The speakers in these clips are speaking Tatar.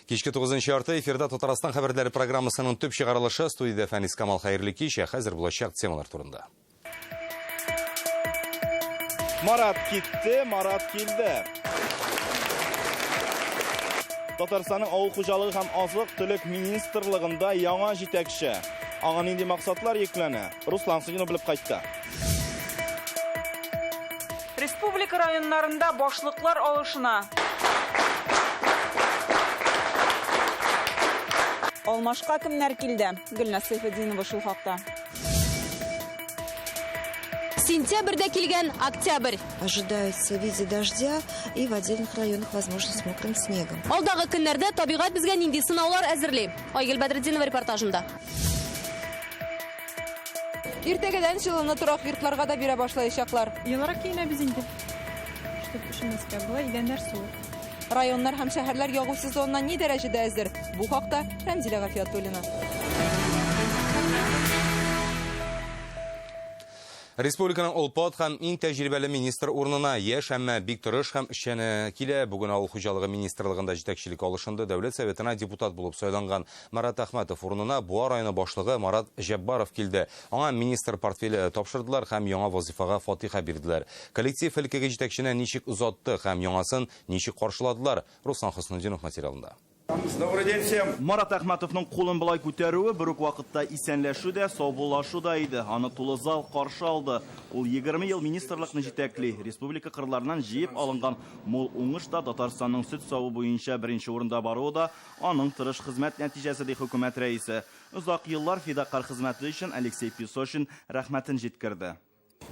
Кичке 9 ярты эфирда Татарстан хәбәрләре программасының төп чыгарылышы студиядә Фәнис Камал хәерле кич, ә хәзер булачак темалар турында. Марат китте, Марат килде. Татарстанның авыл хуҗалыгы һәм азык-төлек министрлыгында яңа җитәкче. Аңа нинди максатлар йөкләнә? Руслан Садинов белеп кайтты. Республика районнарында башлыклар алышына. Алмашка кемнәр килде? Гөлназ Сәйфетдинова шул хакта. Сентябрьдә килгән октябрь. Ожидается в виде дождя и в отдельных районах, возможно, с мокрым снегом. Алдагы көннәрдә табигать безгә нинди сынаулар әзерли? Айгөл Бәдретдинова репортажында. Иртәгәдән җылыны торак йортларга да бирә башлаячаклар. Еларак киенәбез инде. Чтоб өшемәскә. Болай идәннәр суык. Районнар һәм шәһәрләр ягу сезонына ни дәрәҗәдә әзер? Бу хакта Рәмзилә Гафиятуллина. Республиканың олпат һәм иң тәҗрибәле министр урынына яшь, әмма бик тырыш һәм эшчән килә. Бүген авыл хуҗалыгы министрлыгында җитәкчелек алышынды. Дәүләт Советына депутат булып сайланган Марат Әхмәтов урынына Буа районы башлыгы Марат Җәббаров килде. Аңа министр портфеле тапшырдылар һәм яңа вазифага фатиха бирделәр. Коллектив элеккеге җитәкчене ничек озатты һәм яңасын ничек каршыладылар? Руслан Хөснетдинов материалында. Добрый день всем. Марат Әхмәтовның кулын болай күтәрүе бер үк вакытта исәнләшү дә, саубуллашу да иде. Аны тулы зал каршы алды. Ул 20 ел министрлыкны җитәкли. Республика кырларыннан җыеп алынган мул уңыш та Татарстанның сөт саву буенча беренче урында баруы да аның тырыш хезмәт нәтиҗәсе, ди хөкүмәт рәисе. Озак еллар фидакарь хезмәте өчен Алексей Песошин рәхмәтен җиткерде.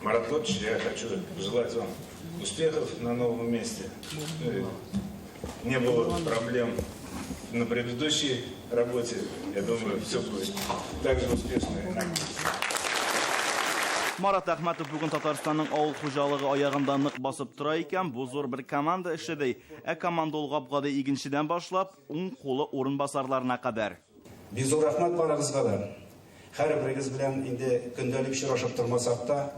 Марат Лотович, я хочу пожелать вам успехов на новом месте. Не было проблем на предыдущей работе. Я думаю, все будет так же успешно. Марат Әхмәтов бүген Татарстанның авыл хуҗалыгы аягында нык басып тора икән, бу зур бер команда эше ди. Ә команда ул гап-гади игенчедән башлап, уң кулы урынбасарларына кадәр. Бик зур рәхмәт барыгызга да. Һәрберегез белән инде көндәлек очрашып тормасак та,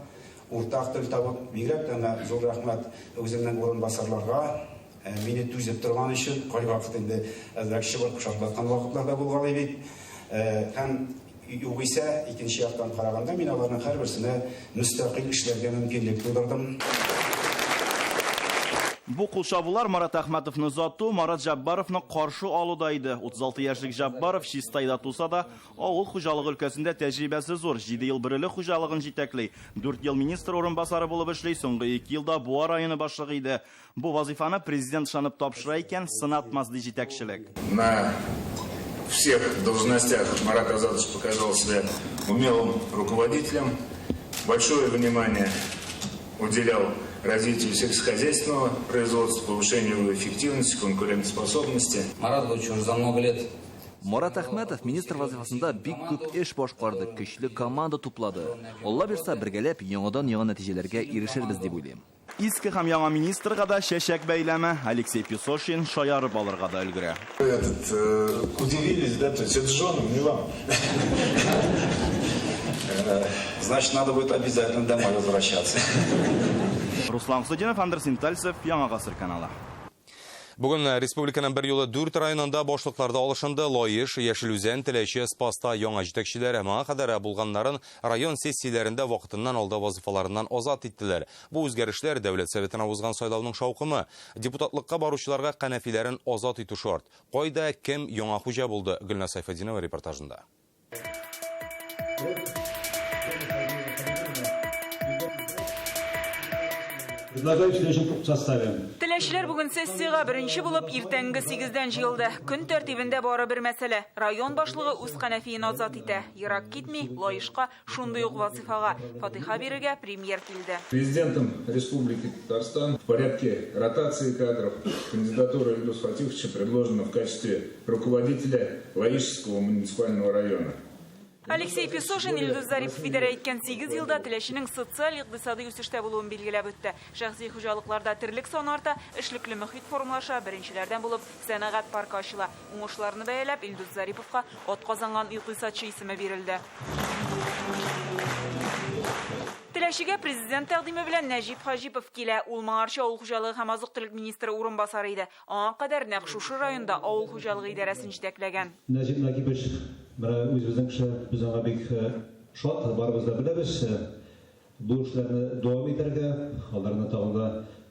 уртак тел табып, бигрәк тә менә зур рәхмәт үземнең урынбасарларга, мине түзеп торган өчен, кайвакыт инде әзрәк чыбыркы шартлаткан вакытлар да булгалый бит. Һәм югыйсә, икенче яктан караганда, мин аларның һәрберсенә мөстәкыйль эшләргә мөмкинлек тудырдым. Бу кул чабулар Марат Әхмәтовны озату, Марат Җәббаровны каршы алу да иде. 36 яшьлек Җәббаров Чистайда туса да, авыл хуҗалыгы өлкәсендә тәҗрибәсе зур. 7 ел Бөреле хуҗалыгын җитәкли. 4 ел министр урынбасары булып эшли, соңгы 2 елда Буа районы башлыгы иде. Бу вазифаны президент ышанып тапшыра икән, сынатмас, ди җитәкчелек. На всех должностях Марат Азатович показал себя умелым руководителем. Большое внимание уделял развитию сельскохозяйственного производства, повышению его эффективности, конкурентоспособности. Марат Лучевич уже за много лет Марат Әхмәтов министр вазифасында бик күп эш башкарды, көчле команда туплады. Алла бирса, бергәләп яңадан-яңа нәтиҗәләргә ирешербез дип уйлыйм. Иске һәм яңа министрга да чәчәк бәйләме. Алексей Песошин шаярып алырга да өлгерә. Этот, удивились, да, то есть это женам, не вам. Значит, надо будет обязательно домой возвращаться. Руслан Хусудинов, Андрей Синтальцев, Яңа Гасыр каналы. Бүген республиканың бер юлы 4 районында башлыкларда алышынды. Лаеш, Яшел Үзән, Теләче, Спаста яңа җитәкчеләре моңа кадәр булганнарын район сессияләрендә вакытыннан алда вазифаларыннан азат иттеләр. Бу үзгәрешләр Дәүләт Советына узган сайлауның шаукымы. Депутатлыкка баручыларга кәнәфиләрен азат итү шарт. Кайда кем яңа хуҗа булды? Гөлназ Сайфетдинова репортажында. Предлагаю в следующем составе. Теләчеләр бүген сессиягә беренче булып иртәнге 8-дән җыелды. Көн тәртибендә бары бер мәсьәлә. Район башлыгы үз кәнәфиен азат итә. Ерак китми, Лаешка шундый ук вазифага фатиха бирергә премьер килде. Президентом Республики Татарстан в порядке ротации кадров кандидатура Ильдуса Фатиховича предложена в качестве руководителя Лаишского муниципального района. Алексей Песошин Илдус Зарипов идарә иткән 8 елда Теләченең социаль икътисади үсештә булуын билгеләп үтте. Шәхси хуҗалыкларда терлек саны арта, эшлекле мөхит формалаша, беренчеләрдән булып сәнәгать паркы ачыла. Уңышларны бәяләп Илдус Зариповка атказанган икътисадчы исеме бирелде. Теләчегә президент тәкъдиме белән Нәҗип Хаҗипов килә. Ул моңарчы авыл хуҗалыгы һәм азык-төлек министры урынбасары иде. Аңа кадәр нәкъ шушы районда авыл хуҗалыгы идарәсен җитәкләгән. Нәҗип Нагипович менә үзебезнең кеше, без аңа бик шат, барыбыз да беләбез. Бу эшләрне дәвам итәргә, аларны тагын да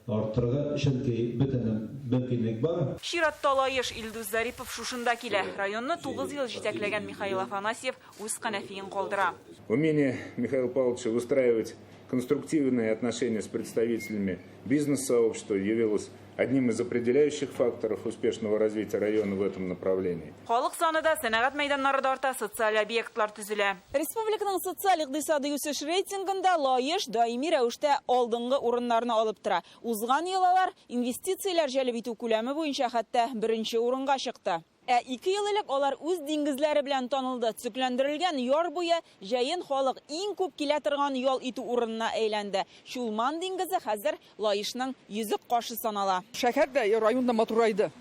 арттырырга, чөнки бөтен мөмкинлек бар. Чиратта Лаеш. Илдус Зарипов шушында килә. Районны 9 ел җитәкләгән Михаил Афанасьев үз кәнәфиен калдыра. Умение Михаила Павловича выстраивать конструктивные отношения с представителями бизнес-сообщества явилось одним из определяющих факторов успешного развития района в этом направлении. Халык саны да, сәнәгать мәйданнары да арта, социаль объектлар төзелә. Республиканың социаль икътисади үсеш рейтингында Лаеш даими рәвештә алдынгы урыннарны алып тора. Узган ел алар инвестицияләр җәлеп итү күләме буенча хәтта беренче урынга чыкты. Ә 2 ел элек алар үз диңгезләре белән танылды. Төзекләндерелгән яр буе җәен халык иң күп килә торган ял итү урынына әйләнде. Чулман диңгезе хәзер Лаешның йөзек кашы санала. Шәһәр дә, район да матурайды.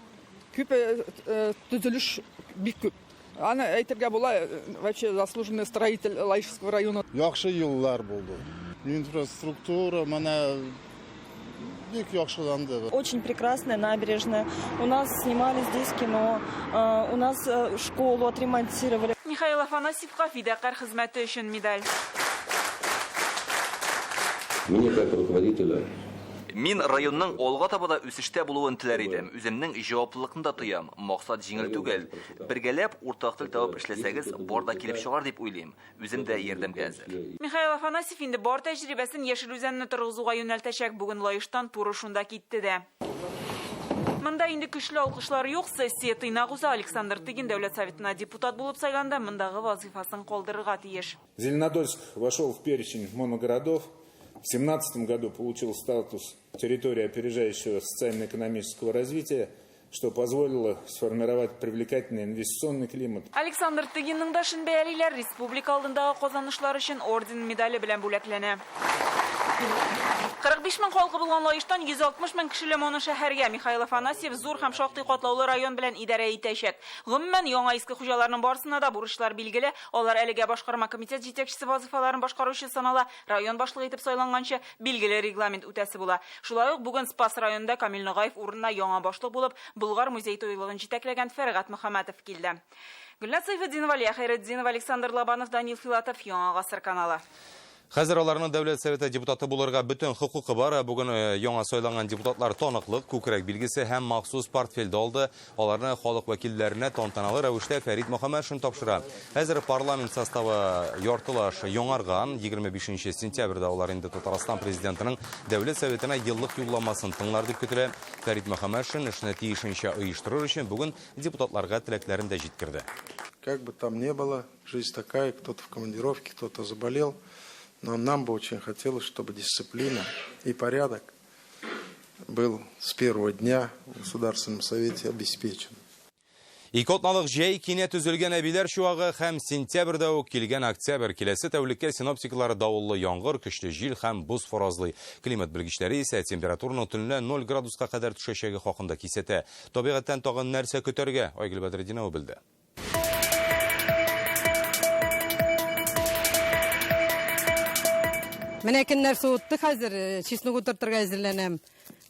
Күп төзелеш бик күп. Аны әйтергә була, вообще заслуженный строитель Лаишского района. Яхшы юллар булды. Инфраструктура менә бик яхшыланды. Очень прекрасная набережная. У нас снимали здесь кино, у нас школу отремонтировали. Михаил Афанасьевка фидакарь хезмәте өчен медаль. Мне как руководителю. Мин районның алга таба да үсештә булуын теләр идем. Үземнең җаваплылыкны да тоям. Максат җиңел түгел. Бергәләп уртак тел табып эшләсәгез, бар да килеп чыгар дип уйлыйм. Үзем дә ярдәмгә әзер. Михаил Афанасьев инде бар тәҗрибәсен Яшел Үзәнне торгызуга юнәлтәчәк. Бүген Лаештан туры шунда китте дә. Монда инде көчле алкышлар юк. Сессия тыйнак уза. Александр Тыгин Дәүләт Советына депутат булып сайланды. Мондагы вазифасын калдырырга тиеш. Зеленодольск вошел в перечень моногородов. В семнадцатом году получил статус территории опережающего социально-экономического развития, что позволило сформировать привлекательный инвестиционный климат. Александр Тыгинның да шын бәялиләр республика алдындагы казанышлар өчен орден медале белән бүләкләнә. 45 мең халкы булган Лаештан 160 мең кешеле моношәһәргә Михаил Афанасьев зур һәм шактый катлаулы район белән идарә итәчәк. Гомумән, яңа иске хуҗаларның барысына да бурычлар билгеле. Алар әлегә башкарма комитет җитәкчесе вазифаларын башкаручы санала. Район башлыгы итеп сайланганчы билгеле регламент үтәсе була. Шулай ук бүген Спас районында Камил Ногаев урынына яңа башлык булып Болгар музей тыюлыгын җитәкләгән Фәргать Мөхәммәтов килде. Гөлназ Сайфетдинова, Алия Хәйретдинова, Александр Лобанов, Данил Филатов, Яңа Гасыр каналы. Хәзер аларның Дәүләт Советы депутаты булырга бөтен хокукы бар. Бүген яңа сайланган депутатлар таныклык, күкрәк билгесе һәм махсус портфель алды. Аларны халык вәкилләренә тантаналы рәвештә Фәрит Мөхәммәтшин тапшыра. Хәзер парламент составы яртылаш яңарган. 25 сентябрьдә алар инде Татарстан президентының Дәүләт Советына еллык юлламасын тыңлар дип көтелә. Фәрит Мөхәммәтшин эшне тиешенчә оештырыр өчен бүген депутатларга теләкләрен дә җиткерде. Как бы там ни было, жизнь такая, кто-то в командировке, кто-то заболел. Но нам бы очень хотелось, чтобы дисциплина и порядок был с первого дня в Государственном Совете обеспечен. Ике атналык җәй кинәт өзелгән әбиләр чуагы һәм сентябрьдә үк килгән октябрь. Киләсе тәүлеккә синоптиклар давыллы яңгыр, көчле җил һәм боз фаразлый. Климат белгечләре исә температураның төнлә 0 градуска кадәр төшәчәге хакында кисәтә. Табигатьтән тагын нәрсә көтәргә? Айгөл Бәдретдинова белде. Менә көннәр суытты хәзер, чеснок утыртырга әзерләнәм.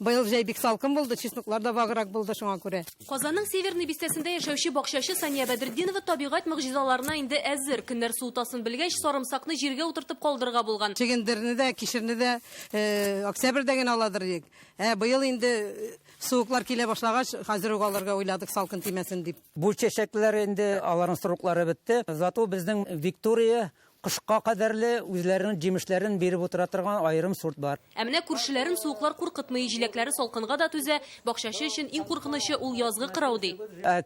Быел җәй бик салкын булды, чесноклар да ваграк булды шуңа күрә. Казанның Северный бистәсендә яшәүче бакчачы Сания Бәдретдинова табигать могҗизаларына инде әзер. Көннәр суытасын белгәч, сарымсакны җиргә утыртып калдырырга булган. Чөгендерне дә, кишерне дә октябрьдә генә аладыр идек. Быел инде суыклар килә башлагач, хәзер үк алырга уйладык, салкын тимәсен дип. Бу чәчәкләр инде аларның сроклары бетте. Зато безнең Виктория кышка кадәрле үзләренең җимешләрен биреп утыра торган аерым сорт бар. Ә менә күршеләрен суыклар куркытмый, җиләкләре салкынга да түзә. Бакчачы өчен иң куркынычы ул язгы кырау ди.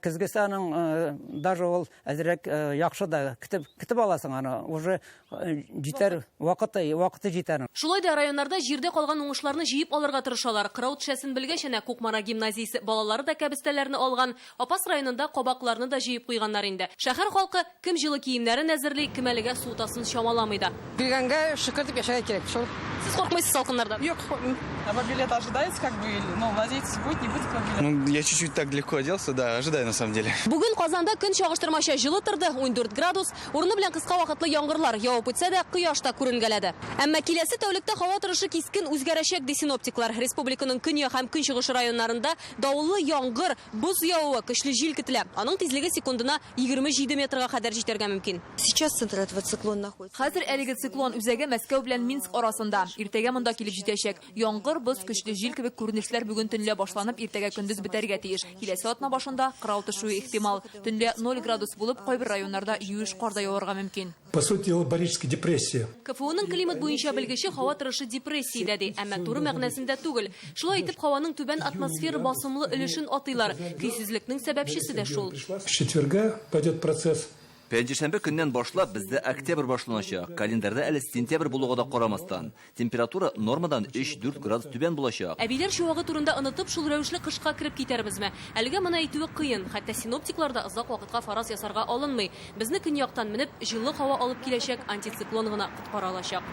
Көзгесе аның даже ул әзрәк яхшы да көтеп аласың аны, уже җитәр вакыты җитәр. Шулай да районнарда җирдә калган уңышларны җыеп алырга тырышалар. Кырау төшәсен белгәч, әнә Кукмара гимназиясе балалары да кәбестәләрне алган. Апас районында кабакларны да җыеп куйганнар инде. Шәһәр халкы кем җылы киемнәрен әзерли, кем әлегә суытасын чамаламый да. Биргәнгә шөкер дип яшәргә кирәк. Шул Сез куркмыйсыз салкыннардан? Юк, куркмыйм. А вы билет ожидаете, как бы, или, ну, надеетесь, будет, не будет билет? Ну, я чуть-чуть так легко оделся, да, ожидаю на самом деле. Бүген Казанда көн чагыштырмача җылы торды, 14 градус. Урыны белән кыска вакытлы яңгырлар явып үтсә дә, кояш та күренгәләде. Әмма киләсе тәүлектә һава торышы кискен үзгәрәчәк, ди синоптиклар. Республиканың көньяк һәм көнчыгыш районнарында давыллы яңгыр, боз явуы, көчле җил көтелә. Аның тизлеге секундына 27 метрга кадәр җитәргә мөмкин. Сейчас центр этого циклона находится. Хәзер әлеге циклон үзәге Мәскәү белән Минск арасында. Иртәгә монда килеп җитәчәк. Яңгыр, боз, көчле җил кебек күренешләр бүген төнлә башланып, иртәгә көндез бетәргә тиеш. Киләсе атна башында кырау төшүе ихтимал. Төнлә 0 градус булып, кайбер районнарда юеш кар да яварга мөмкин. По сути дела, барическая депрессия. КФУның климат буенча белгече һава торышы депрессиядә ди, әмма туры мәгънәсендә түгел. Шулай итеп, һаваның түбән атмосфера басымлы өлешен атыйлар. Көйсезлекнең сәбәпчесе дә шул. С четверга пойдет процесс. Пәнҗешәмбе көннән башлап бездә октябрь башланачак. Календарьда әле сентябрь булуга да карамастан, температура нормадан 3-4 градус түбән булачак. Әбиләр чуагы турында онытып, шул рәвешле кышка кереп китәрбезме? Әлегә моны әйтүе кыен. Хәтта синоптиклар да озак вакытка фараз ясарга алынмый. Безне көньяктан менеп, җылы һава алып киләчәк антициклон гына коткара алачак.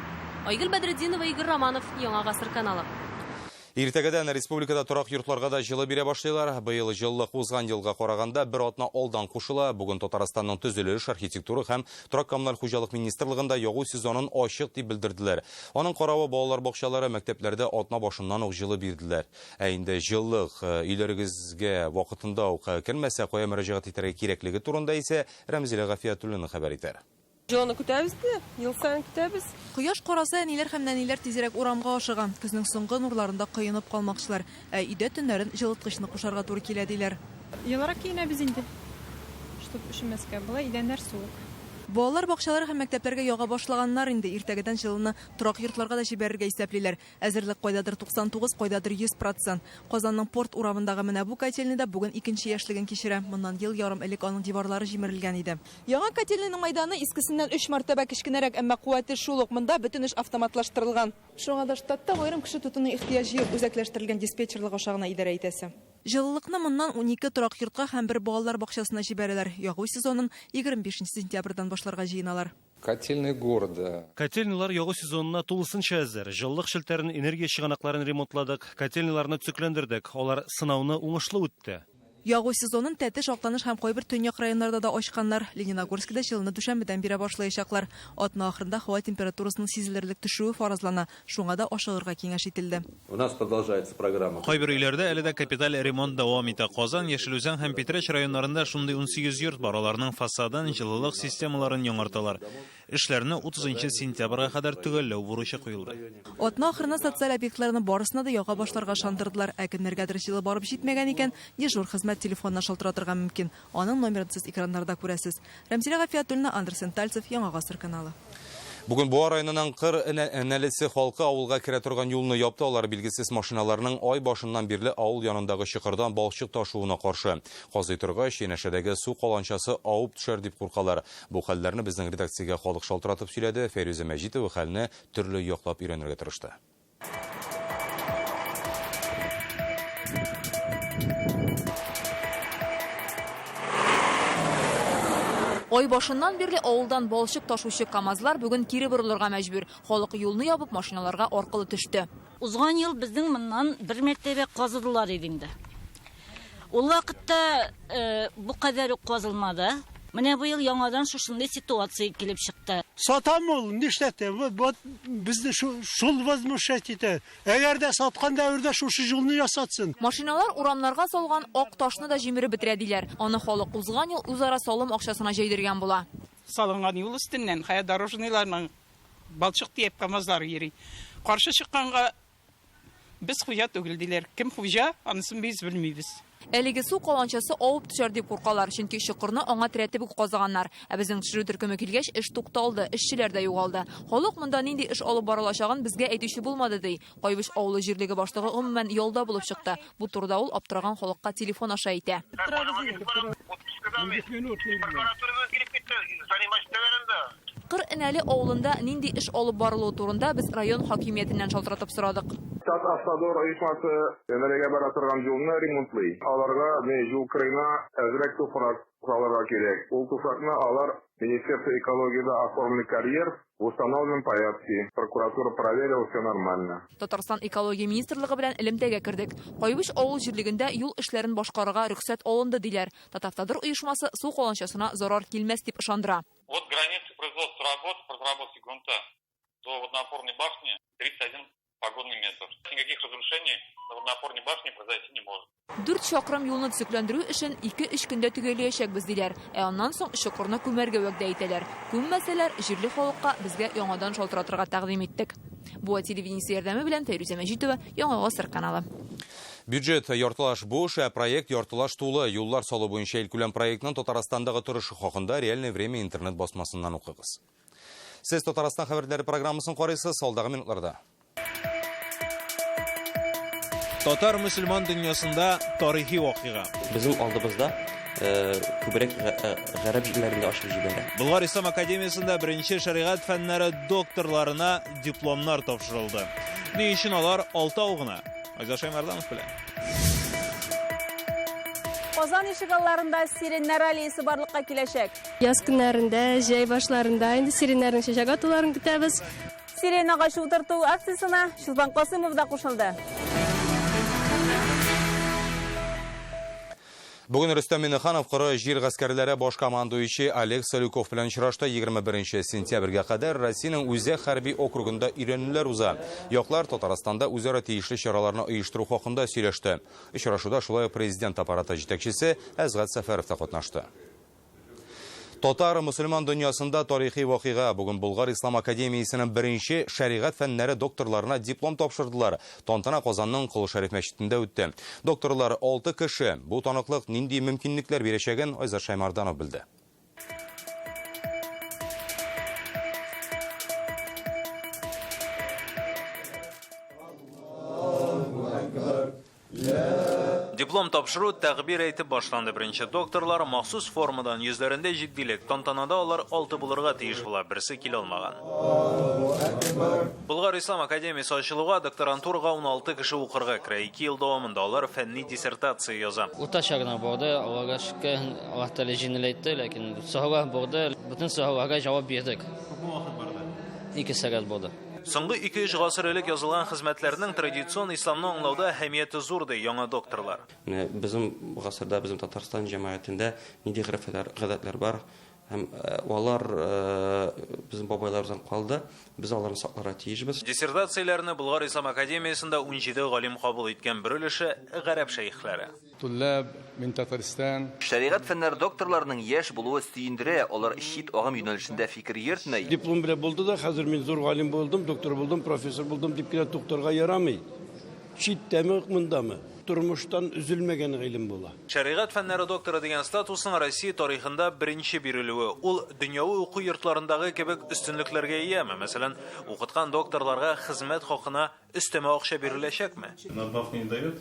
Айгөл Бәдретдинова, Игорь Романов, Яңа Гасыр каналы. Иртәгәдән республикада торак йортларга да җылы бирә башлыйлар. Быел җылылык узган елга караганда бер атна алдан кушыла. Бүген Татарстанның төзелеш, архитектура һәм торак-коммуналь хуҗалык министрлыгында ягу сезонын ачык дип белдерделәр. Аның каравы балалар бакчалары, мәктәпләрдә атна башыннан ук җылы бирделәр. Ә инде җылылык өйләрегезгә вакытында ук кермәсә, кая мөрәҗәгать итәргә кирәклеге турында исә Рәмзилә Гафиятуллина хәбәр итәр. Җылыны көтәбез дә, ел саен көтәбез. Кояш караса, әниләр һәм нәниләр тизрәк урамга ашыга. Көзнең соңгы нурларында коенып калмакчылар. Ә өйдә төннәрен җылыткычны кушарга туры килә, диләр. Җылырак киенәбез инде, чтоб өшемәскә. Болай идәннәр суык. Балалар бакчалары һәм мәктәпләргә яга башлаганнар инде. Иртәгәдән җылыны торак йортларга да җибәрергә исәплиләр. Әзерлек кайдадыр 99, кайдадыр 100%. Казанның Порт урамындагы менә бу котельныйда бүген икенче яшьлеген кичерә. Моннан ел ярым элек аның диварлары җимерелгән иде. Яңа котельныйның мәйданы искесеннән 3 мәртәбә кечкенәрәк, әмма куәте шул ук. Монда бөтен эш автоматлаштырылган. Шуңа да штатта аерым кеше тотуның ихтыяҗы юк, үзәкләштерелгән диспетчерлык аша гына идарә итәсе. Җылылыкны моннан 12 торак йортка һәм бер балалар бакчасына җибәрәләр. Ягу сезонын 25 сентябрьдән башларга җыеналар. Котельные города. Котельныйлар ягу сезонына тулысынча әзер. Җылылык челтәрен, энергия чыганакларын ремонтладык, котельныйларны төзекләндердек. Алар сынауны уңышлы үтте. Ягу сезонын Тәтеш, Актаныш һәм кайбер төньяк районнарда да ачканнар. Лениногорскида җылыны дүшәмбедән бирә башлаячаклар. Атна ахырында һава температурасының сизелерлек төшүе фаразлана. Шуңа да ашыгырга киңәш ителде. У нас продолжается программа. Кайбер өйләрдә әле дә капиталь ремонт дәвам итә. Казан, Яшел Үзән һәм Питрәч районнарында шундый 18 йорт бар. Аларның фасадын, җылылык системаларын яңарталар. Эшләрне 30 сентябрьгә кадәр төгәлләү бурычы куелды. Атна ахырына социаль объектларны барысына да яга башларга ышандырдылар. Ә кемнәргәдер җылы барып җитмәгән икән, дежур хезмәт телефонына шалтыратырга мөмкин. Аның номерын сез экраннарда күрәсез. Рәмзилә Гафиятуллина, Андрей Сентальцев, Яңа Гасыр каналы. Бүген Буа районының Кыр Энәлесе халкы авылга керә торган юлны япты. Алар билгесез машиналарның ай башыннан бирле авыл янындагы чокырдан балчык ташуына каршы. Казый торгач, янәшәдәге су каланчасы авып төшәр дип куркалар. Бу хәлләрне безнең редакциягә халык шалтыратып сөйләде. Фәрүзә Мәҗитова хәлне төрле яклап өйрәнергә тырышты. Ай башыннан бирле авылдан балчык ташучы КАМАЗлар бүген кире борылырга мәҗбүр. Халык юлны ябып, машиналарга аркылы төште. Узган ел безнең моннан бер мәртәбә казыдылар иде инде. Ул вакытта бу кадәр үк казылмады. Менә бу ел яңадан шушындый ситуация килеп чыкты. Сатам ул, нишләтә? Вот безне шул возмущать итә. Әгәр дә саткан дәвердә шушы юлны ясатсын. Машиналар урамнарга салган ак ташны да җимереп бетерә диләр. Аны халык узган ел үзара салым акчасына җәйдергән була. Салынган юл өстеннән хая дорожныйларның балчык тиеп КАМАЗлары йөри. Каршы чыкканга без хуҗа түгел диләр. Кем хуҗа, анысын без белмибез. Әлеге су каланчасы авып төшәр дип куркалар, чөнки чокырны аңа терәтеп үк казыганнар. Ә безнең төшерү төркеме килгәч, эш тукталды, эшчеләр дә югалды. Халык монда нинди эш алып барылачагын безгә әйтүче булмады ди. Кайбыч авылы җирлеге башлыгы гомумән ялда булып чыкты. Бу турыда ул аптыраган халыкка телефон аша әйтә. Кыр Энәле авылында нинди эш алып барылуы турында без район хакимиятеннән шалтыратып сорадык. Татавтодор оешмасы Энәлегә бара торган юлны ремонтлый. Аларга юл кырыена әзрәк туфрак салырга кирәк. Ул туфракны алар Министерство экологиядә оформленный карьер в установленном порядке. Прокуратура проверила, все нормально. Татарстан экология министрлыгы белән элемтәгә кердек. Кайбыч авыл җирлегендә юл эшләрен башкарырга рөхсәт алынды, диләр. Татавтодор оешмасы су каланчасына зарар килмәс дип ышандыра. От границы производства работ по разработке грунта до водонапорной башни 31 погонный метр. Никаких разрушений на водонапорной башне произойти не может. Дүрт чакрым юлны төзекләндерү эшен ике-өч көндә төгәлләячәкбез, диләр. Ә аннан соң чокырны күмәргә вәгъдә итәләр. Күммәсәләр, җирле халыкка безгә яңадан шалтыратырга тәкъдим иттек. Буа телевидениесе ярдәме белән Фәйрүзә Мәҗитова, Яңа гасыр каналы. Бюджет яртылаш буш, ә проект яртылаш тулы. Юллар салу буенча илкүләм проектның Татарстандагы торышы хакында Реальное время интернет басмасыннан укыгыз. Сез Татарстан хәбәрләре программасын карыйсыз, алдагы минутларда. Татар мөселман дөньясында тарихи вакыйга. Безнең алдыбызда күбрәк гарәп җирләрендә ачып җибәрә. Болгар ислам академиясендә беренче шәригать фәннәре докторларына дипломнар тапшырылды. Ни өчен алар алтау гына? Айзат Шәймәрданов белә. Казан ишегалларында сиреннәр аллеясы барлыкка киләчәк. Яз көннәрендә, җәй башларында инде сиреннәрнең чәчәк атуларын көтәбез. Сирень агачы утырту акциясенә Чулпан Касыймов да кушылды. Бүген Рөстәм Миңнеханов коры җир гаскәрләре баш командующий Олег Салюков белән очрашты. 21 сентябрьгә кадәр Россиянең Үзәк хәрби округында өйрәнүләр уза. Яклар Татарстанда үзара тиешле чараларны оештыру хакында сөйләште. Очрашуда шулай ук президент аппараты җитәкчесе Әсгать Сәфәров та катнашты. Татар мөселман дөньясында тарихи вакыйга. Бүген Болгар Ислам академиясенең беренче шәригать фәннәре докторларына диплом тапшырдылар. Тантана Казанның Кол Шәриф мәчетендә үтте. Докторлар 6 кеше. Бу таныклык нинди мөмкинлекләр бирәчәген Айзат Шаймарданов белде. Диплом тапшыру тәкъбир әйтеп башланды. Беренче докторлар махсус формадан, йөзләрендә җитдилек. Тантанада алар алты булырга тиеш була, берсе килә алмаган. Болгар Ислам академиясе ачылуга докторантурага 16 кеше укырга керә. Ике ел дәвамында алар фәнни диссертация яза. Уртача гына барды, Аллага шөкер, Аллаһ Тәгалә җиңеләйтте, ләкин сораулар булды, бөтен сорауларга җавап бирдек. Күпме вакыт барды? Ике сәгать булды. Соңгы ике-өч гасыр элек язылган хезмәтләрнең традицион исламны аңлауда әһәмияте зур, ди яңа докторлар. Менә безнең гасырда, безнең Татарстан җәмәгатендә нинди гореф-гадәтләр, гадәтләр бар һәм алар безнең бабайларыбыздан калды, без аларны сакларга тиешбез. Диссертацияләрне Болгар ислам академиясендә унҗиде галим кабул иткән, бер өлеше, гарәп шәехләре. Туллаб мин Татарстан. Шәригать фәннәре докторларының яшь булуы сөендерә, алар чит агым юнәлешендә фикер йөртми. Диплом белән булды да, хәзер мин зур галим булдым, доктор булдым, профессор булдым дип кенә туктарга ярамый. Читтәме, мондамы? Тормыштан өзелмәгән гыйлем була. Шәригать фәннәре докторы дигән статусның Россия тарихында беренче бирелүе. Ул дөньяви уку йортларындагы кебек өстенлекләргә ияме? Мәсәлән, укыткан докторларга хезмәт хакына өстәмә акча биреләчәкме? Надбавку не дают?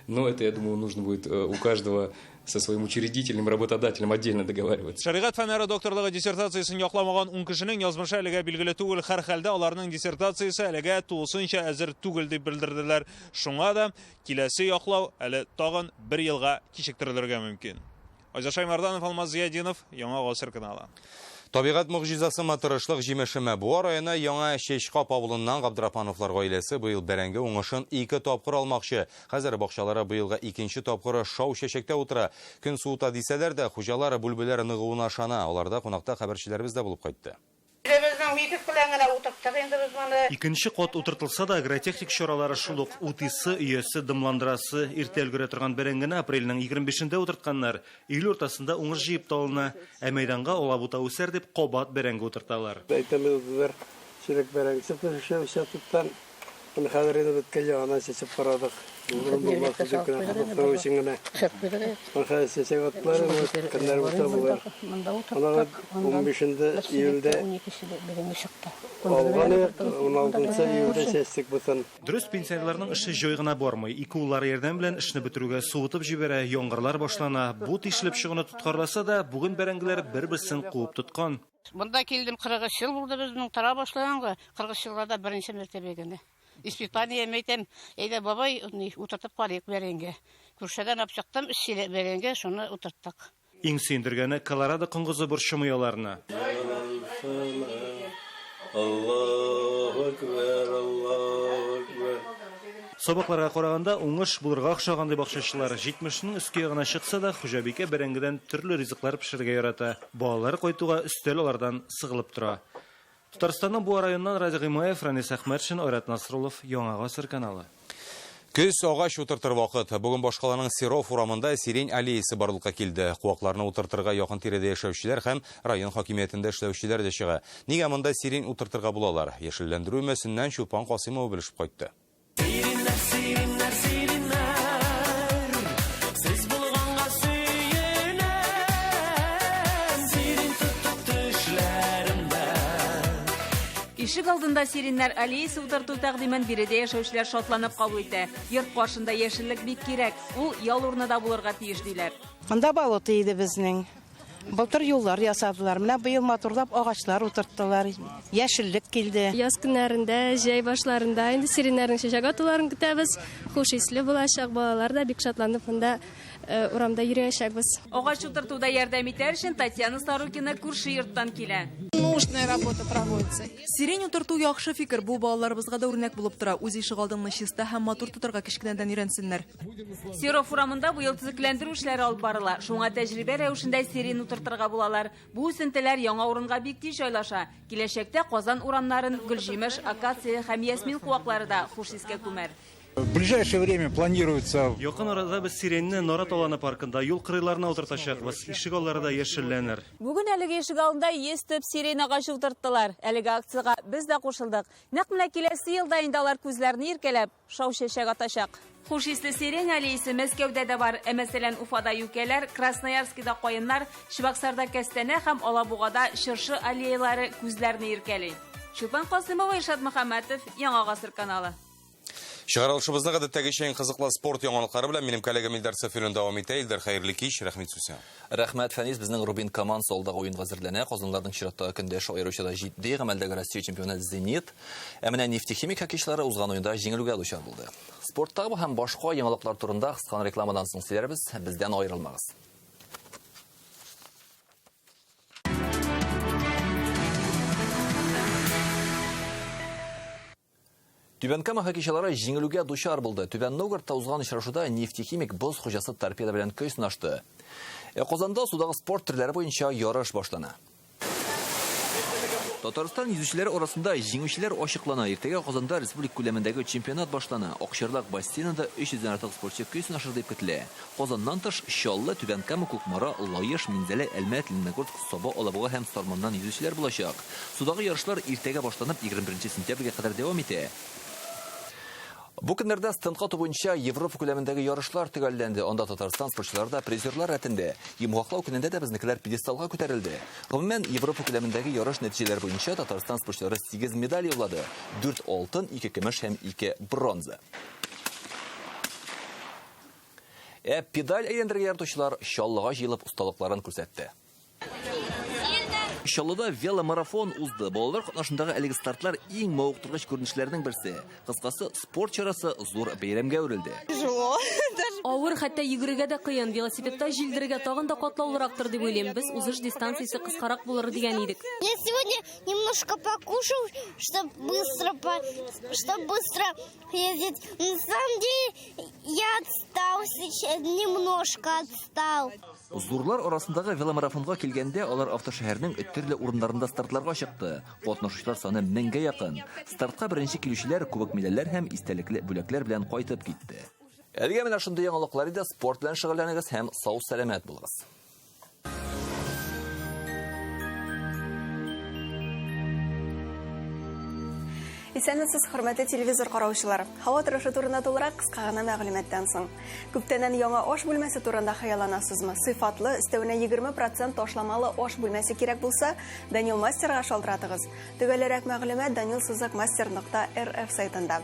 Но это, я думаю, нужно будет у каждого со своим учредителем, работодателем отдельно договариваться. Шәригать фәннәре докторлыгы диссертациясен якламаган ун кешенең язмышы әлегә билгеле түгел. Һәрхәлдә аларның диссертациясе әлегә тулысынча әзер түгел дип белдерделәр. Шуңа да киләсе яклау әле тагын бер елга кичектерелергә мөмкин. Айзат Шаймарданов, Алмаз Зиятдинов, Яңа Гасыр каналы. Табигать могҗизасымы, тырышлык җимешеме? Буа районы Яңа Чәчкап авылыннан Габдрахмановлар гаиләсе быел бәрәңге уңышын ике тапкыр алмакчы. Хәзер бакчалары быелга икенче тапкыры шау чәчәктә утыра. Көн суыта дисәләр дә, хуҗалары бүлбеләр ныгуына ышана. Аларда кунакта хәбәрчеләребез дә булып кайтты. Үзебезнең митинг белән генә утырттык инде без моны. Икенче кат утыртылса да, агротехник чаралары шул ук утыйсы, өясе, дымландырасы, иртә өлгерә торган бәрәңгене апрельнең егерме бишендә утыртканнар. Июль уртасында уңыш җыеп та алына. Ә мәйданга алабута үсәр дип кабат бәрәңге утырталар. Әйтәм, бер чирек бәрәңгесе пешә участоктан. Моны хәзер инде беткән ягыннан чәчеп карадык. Булыр булмас дип кенә кызыксыну өчен генә. Моны хәзер чәчәк атлар, көннәр булса булыр. Моны унбишенче июльдә алган идек, уналтынчы июльдә чәчтек бутын. Дөрес, пенсионерларның эше җай гына бармый. Ике уллары ярдәм белән эшне бетерүгә суытып җибәрә, яңгырлар башлана. Бу тишелеп чыгуны тоткарласа да, бүген бәрәңгеләр бер-берсен куып тоткан. Монда килдем, кырык өч ел булды безнең тора башлаганга, кырык өч елга да беренче мәртәбә генә. Испытание әйтәм, әйдә бабай, утыртып карыйк бәрәңге. Күршедән алып чыктым, өч чиләк бәрәңге, шуны утырттык. Иң сөендергәне колорадо коңгызы борчымый аларны. Аллаһу акбар, Аллаһу акбар. Сабакларга караганда уңыш булырга охшаган ди бакчачылар. 70-нең өске ягына чыкса да, хуҗабикә бәрәңгедән төрле ризыклар пешерергә ярата. Балалары кайтуга өстәл алардан сыгылып тора. Татарстанның Буа районыннан Радик Гыймаев, Ранис Әхмәтшин, Айрат Насруллов, Яңа Гасыр каналы. Көз агач утыртыр вакыт. Бүген башкаланың Серов урамында сирень аллеясы барлыкка килде. Куакларны утыртырга якын тирәдә яшәүчеләр һәм район хакимиятендә эшләүчеләр дә чыга. Нигә монда сирень утыртырга булалар? Яшелләндерү өмәсеннән Чулпан Касыймова белешеп кайтты. Сиреннәр, сиреннәр, сиреннәр, сез булганга сөенәм, сирень тоттык төшләремдә. Ишек алдында сиреннәр аллеясы утырту тәкъдимен биредә яшәүчеләр шатланып кабул итә. Йорт каршында яшеллек бик кирәк, ул ял урыны да булырга тиеш, диләр. Монда болото иде безнең. Былтыр юллар ясадылар. Менә быел матурлап агачлар утырттылар. Яшеллек килде. Яз көннәрендә, җәй башларында инде сиреннәрнең чәчәк атуларын көтәбез. Хуш исле булачак, балалар да бик шатланып монда э, урамда йөриячәкбез. Агач утыртуда ярдәм итәр өчен Татьяна Сорокина күрше йорттан килә. Нужная работа проводится. Сирень утырту яхшы фикер. Бу балаларыбызга да үрнәк булып тора. Үз ишегалдыңны чиста һәм матур тотарга кечкенәдән өйрәнсеннәр. Серов урамында быел төзекләндерү эшләре алып барыла. Шуңа тәҗрибә рәвешендә сирень утыртырга булалар. Бу үсентеләр яңа урынга бик тиз җайлаша. Киләчәктә Казан урамнарын гөлҗимеш, акация һәм ясмин куаклары да хуш искә күмәр. В ближайшее время планируется Якын арада без сиреньне Нарат аланы паркында юл кырыйларына утыртачакбыз. Ишек аллары да яшелләнер. Бүген әлеге ишек алдында 100 төп сирень агачы утырттылар. Әлеге акциягә без дә кушылдык. Нәкъ менә киләсе елда инде алар күзләрне иркәләп, шау чәчәк атачак. Хуш исле сирень аллеясы Мәскәүдә дә бар. Ә мәсәлән, Уфада юкәләр, Красноярскида каеннар, Чебоксарда кәстәнә һәм Алабугада чыршы аллеялары күзләрне иркәли. Чулпан Касымова, Илшат Мөхәммәтов, Яңа Гасыр каналы. Чыгарылышыбызны гадәттәгечә иң кызыклы спорт яңалыклары белән минем коллегам Илдар Сафиуллин дәвам итә. Илдар, хәерле кич, рәхмәт сүз сиңа. Рәхмәт, Фәнис. Безнең Рубин командасы алдагы уенга әзерләнә. Казанларның чираттагы көндәше аеруча да җитди. Гамәлдәге Россия чемпионы Зенит. Ә менә Нефтехимик хоккейчылары узган уенда җиңелүгә дучар булды. Спорттагы бу һәм башка яңалыклар турында кыска рекламадан соң сөйләрбез. Бездән аерылмагыз. Түбән Кама хоккейчылары җиңелүгә дучар булды. Түбән Новгородта узган очрашуда Нефтехимик боз хуҗасы Торпедо белән көч сынашты. Ә Казанда судагы спорт төрләре буенча ярыш башлана. Татарстан йөзүчеләре арасында җиңүчеләр ачыклана. Иртәгә Казанда республика күләмендәге чемпионат башлана. Акчарлак бассейнында 300 дән артык спортчы көч сынашыр дип көтелә. Казаннан тыш Чаллы, Түбән Кама, Кукмара, Лаеш, Минзәлә, Әлмәт, Лениногорск, Саба, Алабуга һәм Сарманнан йөзүчеләр булачак. Судагы ярышлар иртәгә башланып, 21 сентябрьгә кадәр дәвам итә. Бу көннәрдә стендка ату буенча Европа күләмендәге ярышлар төгәлләнде. Анда Татарстан спортчылары да призерлар рәтендә. Йомгаклау көнендә дә безнекеләр пьедесталга күтәрелде. Гомумән, Европа күләмендәге ярыш нәтиҗәләре буенча Татарстан спортчылары 8 медаль яулады. 4 алтын, 2 көмеш һәм 2 бронза. Ә педаль әйләндерергә яратучылар Чаллыга җыелып осталыкларын күрсәтте. Чаллыда веломарафон узды. Балалар катнашындагы әлеге стартлар иң мавыктыргыч күренешләрнең берсе. Кыскасы, спорт чарасы зур бәйрәмгә әверелде. Тяжело. Авыр, хәтта йөгерергә дә кыен. Велосипедта җилдерергә тагын да катлаулырактыр дип уйлыйм. Без узыш дистанциясе кыскарак булыр дигән идек. Я сегодня немножко покушал, чтобы быстро, чтоб быстро ездить. На самом деле я отстал сейчас, немножко отстал. Зурлар арасындагы веломарафонга килгәндә, алар автошәһәрнең төрле урыннарында стартларга чыкты. Катнашучылар саны меңгә якын. Стартка беренче килүчеләр кубок медальләр һәм истәлекле бүләкләр белән кайтып китте. Әлегә менә шундый яңалыклар иде. Спорт белән шөгыльләнегез һәм сау-сәламәт булыгыз. Исәнмесез, хөрмәтле телевизор караучылар. Һава торышы турында тулырак кыска гына мәгълүматтан соң. Күптәннән яңа аш бүлмәсе турында хыялланасызмы? Сыйфатлы, өстәвенә 20% ташламалы аш бүлмәсе кирәк булса, Данил Мастерга шалтыратыгыз. Төгәлрәк мәгълүмат Данил Сызык мастер нокта рф сайтында.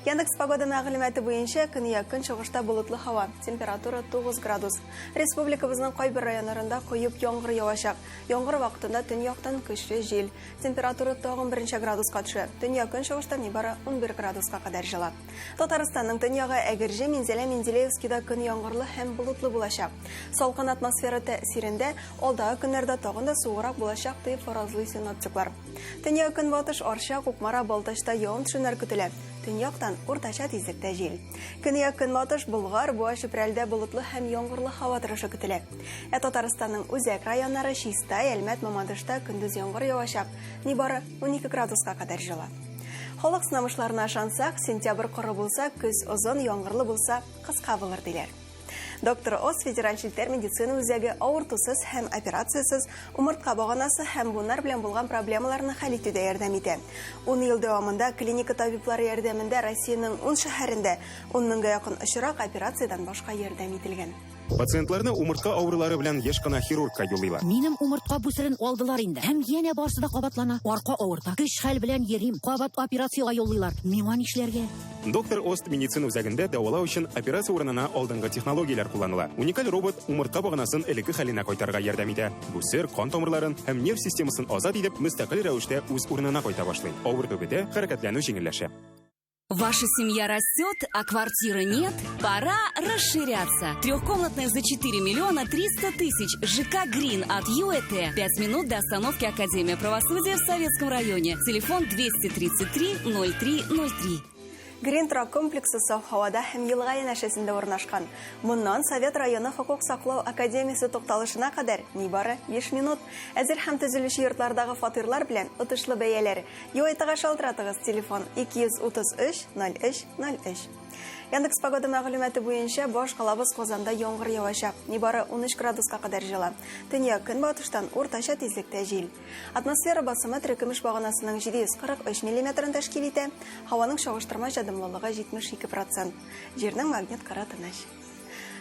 Яндекс Погода мәгълүматы буенча көньяк-көнчыгышта болытлы һава, температура 9 градус. Республикабызның кайбер районнарында коеп яңгыр явачак. Яңгыр вакытында төньяктан көчле җил. Температура тагын берничә градуска төшә. Төньяк-көнчыгышта нибары 11 градуска кадәр җылы. Татарстанның төньягы Әгерҗе, Минзәлә, Менделеевскида көн яңгырлы һәм болытлы булачак. Салкын атмосфера тәэсирендә алдагы көннәрдә тагын да суыграк булачак, дип фаразлый синоптиклар. Төньяк-көнбатыш Арча, Кукмара, Балтачта явым-төшемнәр көтелә. Төньяктан уртача тизлектә җил. Көньяк-көнбатыш Болгар, Буа, Чүпрәлдә болытлы һәм яңгырлы һава торышы көтелә. Ә Татарстанның үзәк районнары Чистай, Әлмәт, Мамадышта көндез яңгыр явачак, нибары 12 градуска кадәр җылы. Халык сынамышларына ышансак, сентябрь коры булса, көз озын, яңгырлы булса, кыска булыр диләр. Доктор Оз федераль челтәр медицина үзәге авыртусыз һәм операциясез умыртка баганасы һәм буыннар белән булган проблемаларны хәл итүдә ярдәм итә. Ун ел дәвамында клиника табиблары ярдәмендә Россиянең ун шәһәрендә ун меңгә якын очрак операциядән башка ярдәм ителгән. Пациентларны умыртка авырулары белән еш кына хирургка юллыйлар. Минем умыртка бүсерен алдылар инде. Һәм янә барсы да кабатлана. Арка авырта. Көч-хәл белән йөрим. Кабат операциягә юллыйлар. Миңа нишләргә? Доктор Ост медицина үзәгендә дәвалау өчен операция урынына алдынгы технологияләр кулланыла. Уникаль робот умыртка баганасын элекке хәленә кайтарырга ярдәм итә. Бүсер, кан тамырларын һәм нерв системасын азат итеп, мөстәкыйль рәвештә үз урынына кайта башлый. Авырту бетә, хәрәкәтләнү җиңелләшә. Ваша семья растет, а квартиры нет? Пора расширяться. Трехкомнатная за 4 миллиона 300 тысяч. ЖК «Грин» от ЮЭТ. 5 минут до остановки Академия правосудия в Советском районе. Телефон 233 0303. Грин торак комплексы саф һавада һәм елга янәшәсендә урнашкан. Моннан Совет районы хокук саклау академиясе тукталышына кадәр нибары 5 минут. Әзер һәм төзелүче йортлардагы фатирлар белән отышлы бәяләр. ЮЭТга шалтыратыгыз, телефон 233 03 03. Яндекс Погода мәгълүматы буенча баш калабыз Казанда яңгыр явачак. Нибары 13 градуска кадәр җылы. Төньяк көнбатыштан уртача тизлектә җил. Атмосфера басымы терекөмеш баганасының 743 миллиметрын тәшкил итә. Һаваның чагыштырмача дымлылыгы 72 процент. Җирнең магнит кыры тыныч.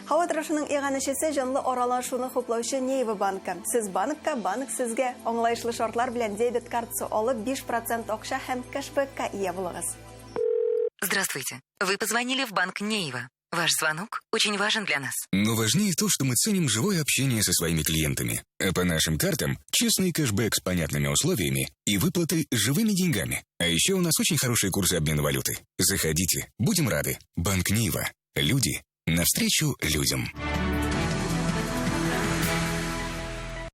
Һава торышының иганәчесе җанлы аралашуны хуплаучы Нейва банкы. Сез банкка, банк сезгә. Аңлаешлы шартлар белән дебет картасы алып 5 процент акча һәм кэшбэкка ия булыгыз. Здравствуйте. Вы позвонили в банк Нейва. Ваш звонок очень важен для нас. Но важнее то, что мы ценим живое общение со своими клиентами. А по нашим картам честный кэшбэк с понятными условиями и выплаты живыми деньгами. А еще у нас очень хорошие курсы обмена валюты. Заходите, будем рады. Банк Нейва. Люди навстречу людям.